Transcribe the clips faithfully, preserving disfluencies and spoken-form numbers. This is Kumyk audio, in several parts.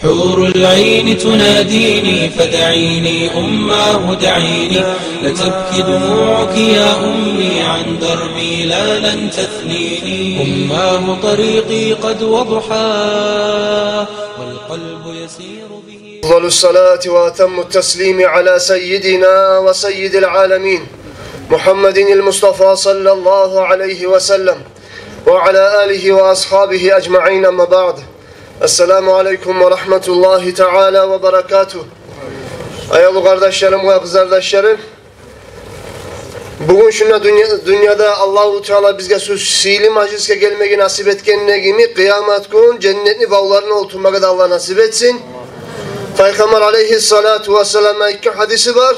حور العين تناديني فدعيني أماه دعيني، لا تبكي دموعك يا أمي عن دربي لا لن تثنيني. أماه طريقي قد وضحى والقلب يسير به. أفضل الصلاة وأتم التسليم على سيدنا وسيد العالمين محمد المصطفى صلى الله عليه وسلم وعلى آله وأصحابه أجمعين، أما بعد. السلام عليكم ورحمة الله تعالى وبركاته. Аявлу къардашларым ва къызардашларым, бугюн шунда дюнья-, дюньяда Аллагьу Таала бизге шу сыйлы мажлисге гелмеге насип этгенде йимик, къыямат гюн женнетни бавларына олтурмагъа да Аллагь насип этсин. Пайхаммар алейгьиссалату вассаламны айтгъан гьадиси бар: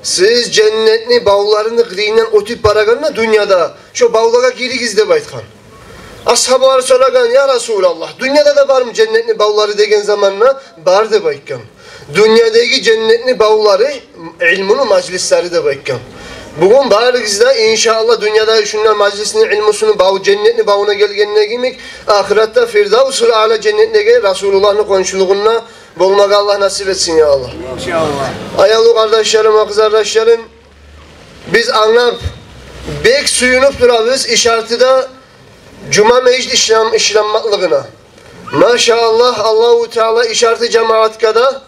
«Сиз женнетни бавларыны къырыйындан оьтюп барагъанда дюньяда, шо бавлагъа гиригиз», — деп айтгъан. Асгьабалар сорагъан: «Я Расулаллагь, дюньяда да бармы женнетни бавлары?» — деген заманда, «Бар», — деп айтгъан. Дюньядагъы женнетни бавлары — илмуну мажлислери, деп айтгъан. Бугюн барыгъыз да, иншааллагь, дюньяда шунда мажлисни, илмусуну баву, женнетни бавуна гелгенде йимик, ахыратда Фирдавсул Аъла женнетдеги Расулуллагьны къоншулугъунда болмагъа Аллагь насип этсин, я Аллагь. Иншааллагь. Аявлу къардашларым ва къызардашларым, биз англап, бек сююнюп турабыз Ишартыда жума межит ишлен-, ишланмакълыгъына. Машааллагь, Аллагьу Таала Ишарты жамаатгъа да,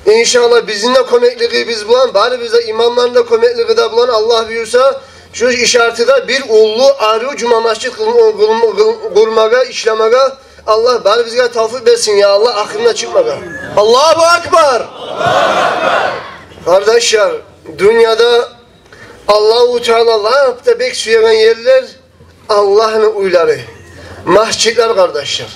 иншааллагь, бизин де кёмеклигибиз булан, барыбыз да имамланы да кёмеклиги де булан, Аллагь буюрса, шу Ишартыда бир уллу арив жума межит къыл-, къыл-, къыл-, къурмагъа, ишлемеге Аллагь барыбызгъа тавфикъ берсин, я Аллагь, ахырына чыкъмагъа. Аллагьу акбар! Къардашлар, дюньяда Аллагьу Таала лап да бек сюеген ерлер — Аллагьны уьйлери, межитлер, къардашлар.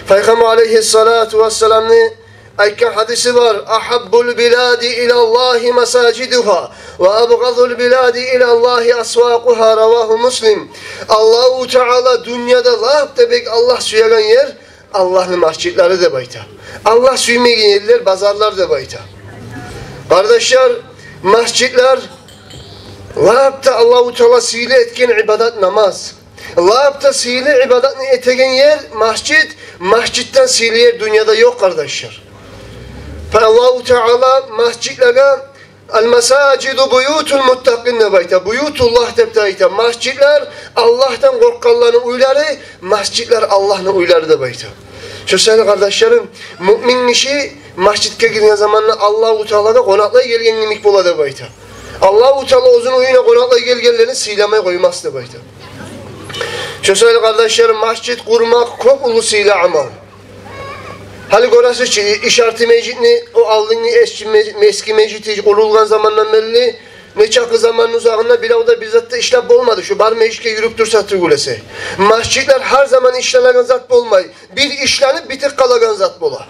Пайхаммар алейгьиссалату вассаламны айтгъан гьадиси бар: «Агьаббул билади илаллагьи масажидугьа ва абгъадул билади илаллагьи асвакъугьа», — равагьу Муслим. Аллагьу Таала дюньяда лап да бек Аллагь сюеген ер Аллагьны межитлери, деп айта. Аллагь сюймеген ерлер базарлар, деп айта. Къардашлар, межитлер — лап да Аллагьу Таала сыйлы этген ибадат намаз. Лап да сыйлы ибадатны этеген ер — межит. Межитден сыйлы ер дюньяда ёкъ, къардашлар. Аллагьу Таала межитлеге «Ал-масажиду буютул муттакъин» деп айта, «буютуллагь» деп де айта. Межитлер — Аллагьдан къоркъгъанланы уьйлери, межитлер — Аллагьны уьйлери, деп айта. Шо саялы, къардашларым, муъмин гиши межитге гирген заманда Аллагьу Таалагъа къонакълай гелген йимик бола, деп айта. Аллагьу Таала оьзюню уьюне къонакълай гелгенлени сыйламай къоймас, деп айта. Шо саялы, къардашларым, межит къурмакъ кёп уллу сыйлы амал. Гьали гёресиз чи, Ишарты межитни, о алдынгъы эски ме-, эски межити къурулгъан замандан берли нечакъы заманны узагъында бирев де бир зат да ишлеп болмады. Шо бар межитге юрюп турса тюгюл эсе. Межитлер гьар заман ишленеген зат болмай. Бир ишленип битип къалагъан зат бола.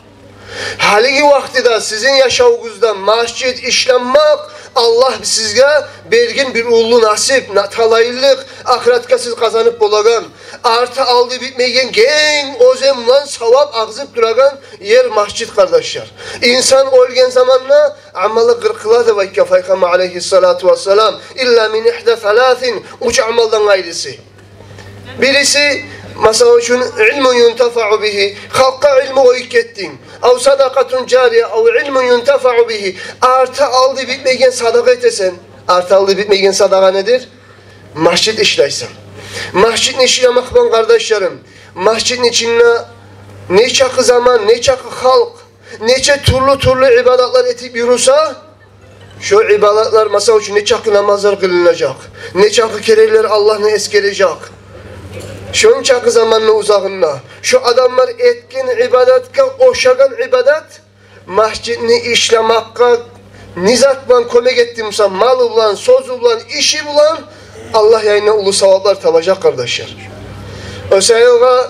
Гьалиги вакътиде сизин яшавугъузда межит ишлемек — Аллагь сизге берген бир уллу насип, на-, талайлыкъ, ахыратгъа сиз къазанып болагъан, арты-алды битмейген генг оьзен булан савап агъызып турагъан ер межит, къардашлар. Инсан оьлген заманда амалы къыркъыла, деп айтгъан Пайхаммар алейгьиссалату вассалам, «илла мин ихда саласин», уьч амалдан къайрысы. Бириси, масала учун, «илмун юнтафаъу бигьи», халкъгъа илму къоюп гетдинг. «Ав садакъатун жария, ав илмун юнтафаъу бигьи». Арты-алды битмейген садакъа этесен. Арты-алды битмейген садакъа недир? Межит ишлейсен. Межитни ишлемек булан, къардашларым, межитни ичинде нечакъы заман, нечакъы халкъ, нече тюрлю-тюрлю ибадатлар этип юрюсе, шо ибадатлар, масала учун, нечакъы намазлар къылынажакъ, нечакъы керенлер Аллагьны эсгережек. Шончакъы заманны узагъында шо адамлар этген ибадатгъа ошагъан ибадат, межитни ишлемекге не зат булан кёмек этди буса, малы булан, сёзю булан, иши булан, Аллагь янында уллу саваплар табажакъ, къардашлар. О саялы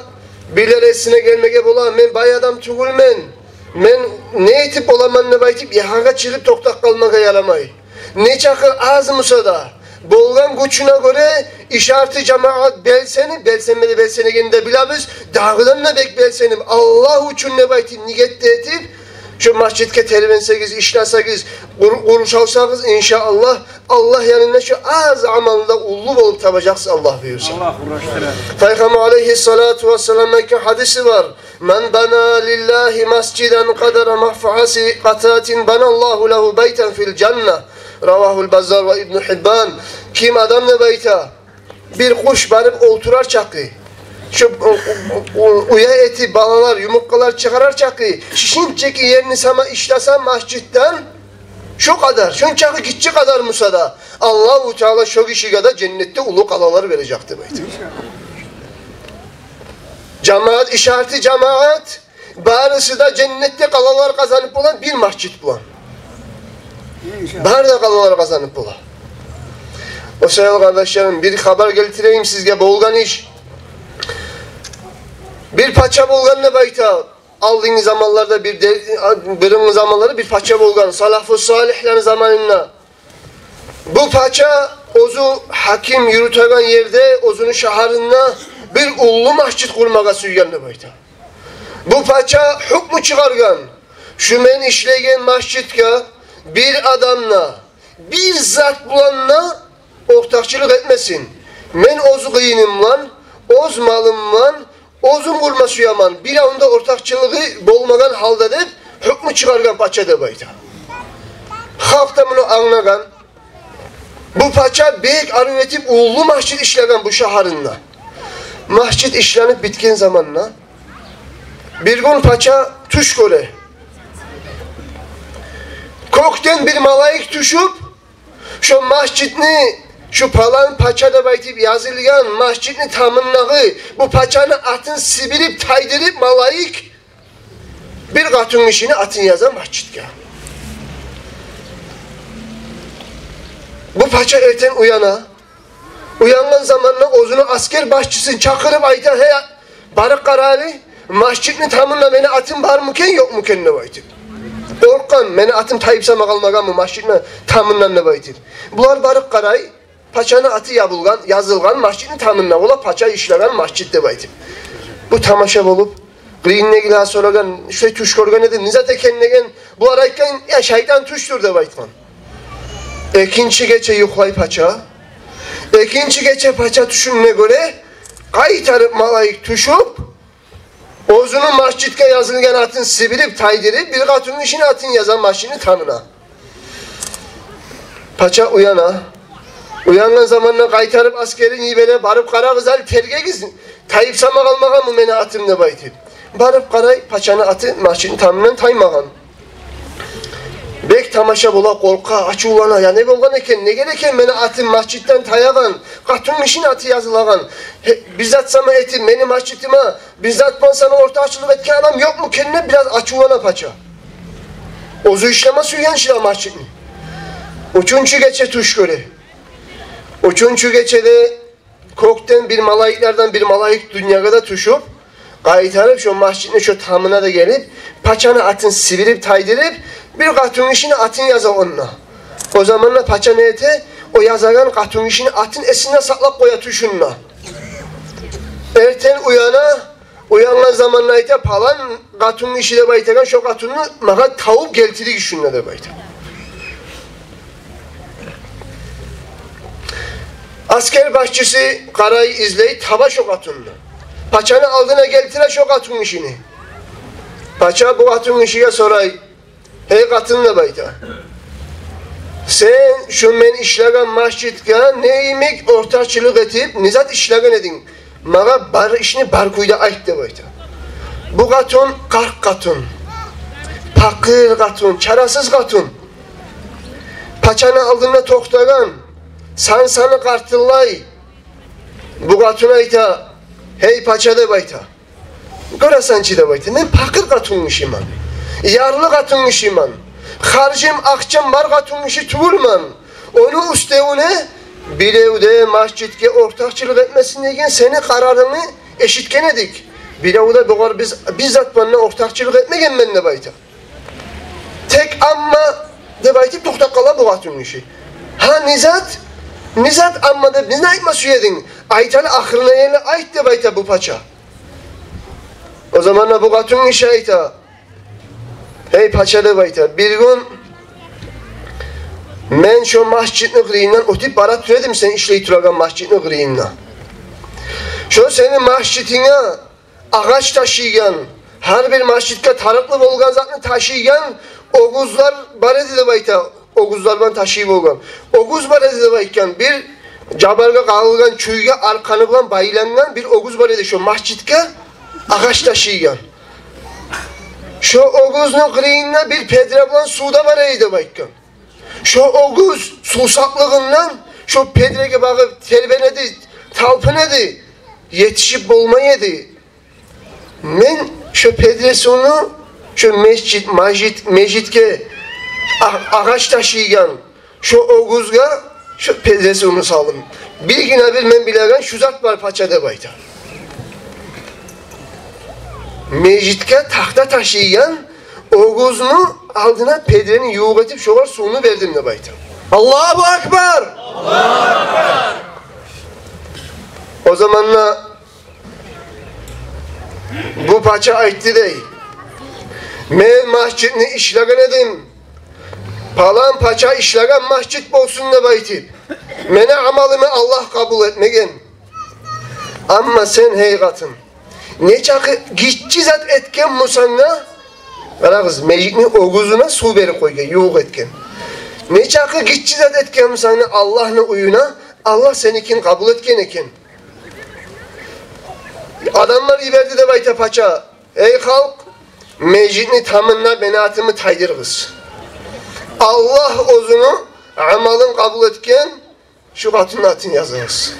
бирлер эсине гелмеге бола: «Мен бай адам тюгюлмен, мен не этип боламан?» — деп айтып, ягъагъа чыгъып токътап къалмагъа ярамай. Нечакъы аз буса да, болгъан гючюне гёре Ишарты жамаат белсенип, белсенмеге белсенегенин де билебиз, дагъыдан да бек белсенип, Аллагь учун деп айтып, ниет де этип, шо межитге тербенсегиз, ишлесегиз, къур-, къуршалсагъыз, иншааллагь, Аллагь янында шо аз амалны да уллу болуп табажакъсыз, Аллагь буюрса. Аллагь угърашдырар. Пайхаммар алейгьиссалату вассаламны айтгъан гьадиси бар: «Ман бана лиллагьи масжидан къадара мафхаси къататин баналлагьу лагьу байтан фил жанна». Равагьул Баззар ва Ибну Гьиббан. Ким адам, деп айта, бир къуш барып олтурар чакъы, шо у-, у-, у-, уя этип, балалар, юмурткъалар чыгъарар чакъы, шишинчеки ерни сама ишлесе межитден, шо къадар, шончакъы гиччи къадар буса да, Аллагьу Таала шо гишиге де женнетде уллу къалалар бережек, деп айта. Жамаат, ишараты жамаат, барысы да женнетде къалалар къазанып бола бир межит булан. Бары да къалалар къазанып бола. О саялы, къардашларым, бир хабар гелтирейим сизге, болгъан иш. Бир пача болгъан, деп айта. Алдынгъы заманларда бир де-, биринчи заманларда бир пача болгъан. Салафу салигьлени заманында. Бу пача оьзю гьаким юрютеген ерде, оьзюню шагьарында бир уллу межит къурмагъа сюйген, деп айта. Бу пача гьукму чыгъаргъан: шу мен ишлейген межитге бир адам да, бир зат булан да ортакъчылыкъ этмесин. Мен оьз къыйыным булан, оьз малым булан, оьзюм къурма сюемен, биревню де ортакъчылыгъы болмагъан гьалда, деп гьукму чыгъаргъан пача, деп айта. Халкъ да муну англагъан. Бу пача бек арив этип уллу межит ишлеген бу шагьарында. Межит ишленип битген заманда бир гюн пача тюш гёре. Кёкден бир малайик тюшюп, шо межитни, шу палан пача деп айтып язылгъан межитни тамындагъы бу пачаны атын сибирип, тайдырып, малайик бир къатынгишини атын яза межитге. Бу пача эртен уяна. Уянгъан заманда оьзюню аскер башчысын чакъырып айта: «Гьей, барып къарайлы, межитни тамында мени атым бармы экен, ёкъму экен?» — деп айтып. Къоркъгъан, мени атым тайып сама къалмагъанмы межитни тамындан деп айтып. Булар барып къарай, пачаны аты ябылгъан, язылгъан межитни тамында, ола пача ишлеген межит деп айтып. Бу тамаша болуп, къырыйындагъылагъа сорагъан: «Шулай тюш гёрген эдим, не зат экен?» — деген. Булар айтгъан: «Я, шайтан тюшдюр», — деп айтгъан. Экинчи гече юхлай пача. Экинчи гече пача тюшюнде гёре, къайтарып малайик тюшюп, оьзюню межитге язылгъан атын сибирип, тайдырып, бир къатынгишини атын яза межитни тамына. Пача уяна. Уянгъан заманда къайтарып аскерин йибере: «Барып къарагъыз, ал тергегиз, тайып сама къалмагъанмы мени атым?» — деп айтып. Барып къарай, пачаны аты межитни тамындан таймагъан. Бек тамаша бола, къоркъа, ачувлана: «Я не болгъан экен, не герек экен мени атым межитден таягъан, къатынгишини аты язылагъан? Гье, бир зат сама этип, мени межитиме бир зат булан сама ортакъчылыкъ этген адам ёкъму экен?» — деп бираз ачувлана пача. Оьзю ишлеме сюйген шила межитни. Уьчюнчю гече тюш гёре. Уьчюнчю гечеде кёкден бир малайиклерден бир малайик дюньягъа да тюшюп, къайтарып шо межитни шо тамына да гелип, пачаны атын сибирип, тайдырып, бир къатынгишини атын яза онда. О заманда пача не эте? О язагъан къатынгишини атын эсинде сакълап къоя тюшюнде. Эртен уяна, уянгъан заманда айта: «Палан къатынгиши деп айтагъан шо къатынны магъа табып гелтиригиз шунда», — деп айта. Аскер башчысы къарай, излей, таба шо къатынны. Пачаны алдына гелтире шо къатынгишини. Пача бу къатынгишиге сорай: «Гьей къатын, — деп айта, — сен шу мен ишлеген межитге не йимик ортакъчылыкъ этип, не зат ишлеген эдинг? Магъа бар ишни бар кюйде айт», — деп айта. Бу къатын къарт къатын, пакъыр къатын, чарасыз къатын. Пачаны алдында токътагъан, сан-саны къартыллай. Бу къатын айта: «Гьей пача, — деп айта, — гёресен чи, — деп айта, — мен пакъыр къатынгишимен, ярлы къатынгишимен, харжым, акъчам бар къатынгиши тюгюлмен. Ону уьстевюне бирев де межитге ортакъчылыкъ этмесин деген сени къарарынгны эшитген эдик. Бирев де бугъар биз, биз зат булан ортакъчылыкъ этмегенмен», — деп айта. Тек амма деп айтып токътап къала бу къатынгиши. «Гьа, не зат? Не зат амма деп, не айтма сюединг? Айт гьали, ахырына ерли айт», — деп айта бу пача. О заманда бу къатынгиши айта: «Гьей пача, — деп айта, — бир гюн мен шо межитни къырыйындан оьтюп бара тура эдим, сен ишлей турагъан межитни къырыйындан. Шо сени межитинге агъач ташыйгъан, Гьар бир межитге тарыкълы болгъан затны ташыйгъан оьгюзлер бар эди деп айта. Оьгюзлер булан ташый болгъан. Оьгюз бар эди деп айтгъан. Бир жабаргъа къагъылгъан чюйге аркъаны булан байлангъан бир оьгюз бар эди шо межитге агъач ташыйгъан. Шо оьгюзню къырыйында бир педре булан сув да бар эди деп айтгъан. Шо оьгюз сувсаплыгъындан шо педреге багъып тербене эди, талпына эди, етишип болмай эди. Мен шо педре сувну шо межит, межит, межитге а-, агъач ташыйгъан шо оьгюзге шо педре сувну салдым. Бир гине бир мен билеген шу зат бар пача деп айта. Межитге тахта ташыйгъан оьгюзню алдына педрени ювукъ этип, шогъар сувну бердим деп айта. Аллагьу акбар! О заманда бу пача айтды дей: «Мен межитни ишлеген эдим, палан пача ишлеген межит болсун деп айтып. Мени амалымны Аллагь къабул этмеген. Амма сен, гьей къатын, нечакъы гиччи зат этген бусанг да», — къарагъыз, межитни оьгюзюне сув берип къойгъан, ювукъ этген. «Нечакъы гиччи зат этген бусанг да Аллагьны уьюне, Аллагь сеникин къабул этген экен». Адамлар йиберди деп айта пача: «Эй халкъ, межитни тамында мени атымны тайдырыгъыз. Аллагь оьзюню амалын къабул этген шу къатынны атын языгъыз».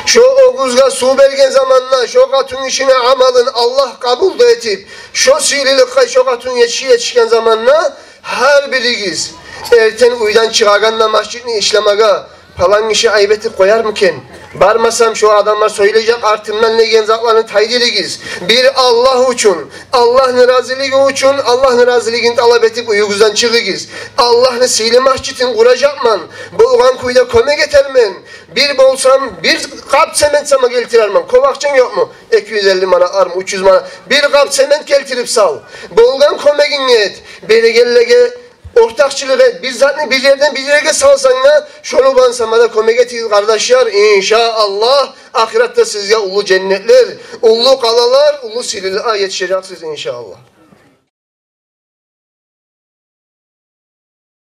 Шо оьгюзге сув берген заманда шо къатын гишини амалын Аллагь къабул да этип, шо сыйлылыкъгъа шо къатын гиши етишген заманда, гьар биригиз эртен уьйден чыгъагъанда межитни ишлемеге, палан гиши айып этип къоярмы экен? Бармасам, шо адамлар сёйлежек артымдан деген затланы тайдырыгъыз. Бир Аллагь учун, Аллагьны разилиги учун, Аллагьны разилигин талап этип уьюгюзден чыгъыгъыз. Аллагьны сыйлы межитин къуражакъман. Болгъан кюйде кёмек этермен. Бир болсам, бир къап цемент сама гелтирермен. Кёп акъчанг ёкъму? Эки юз элли манатлармы, уьч юз манат. Бир къап цемент гелтирип сал. Болгъан кёмегинг эт. Берегенлеге ортакъчылыкъ эт. Бир затны бир ерден бир ерге салсанг да, шону булан сама да кёмек этигиз, къардашлар. Иншааллагь, ахыратда сизге уллу женнетлер, уллу къалалар, уллу сыйлылыкъгъа етишежексиз, иншааллагь.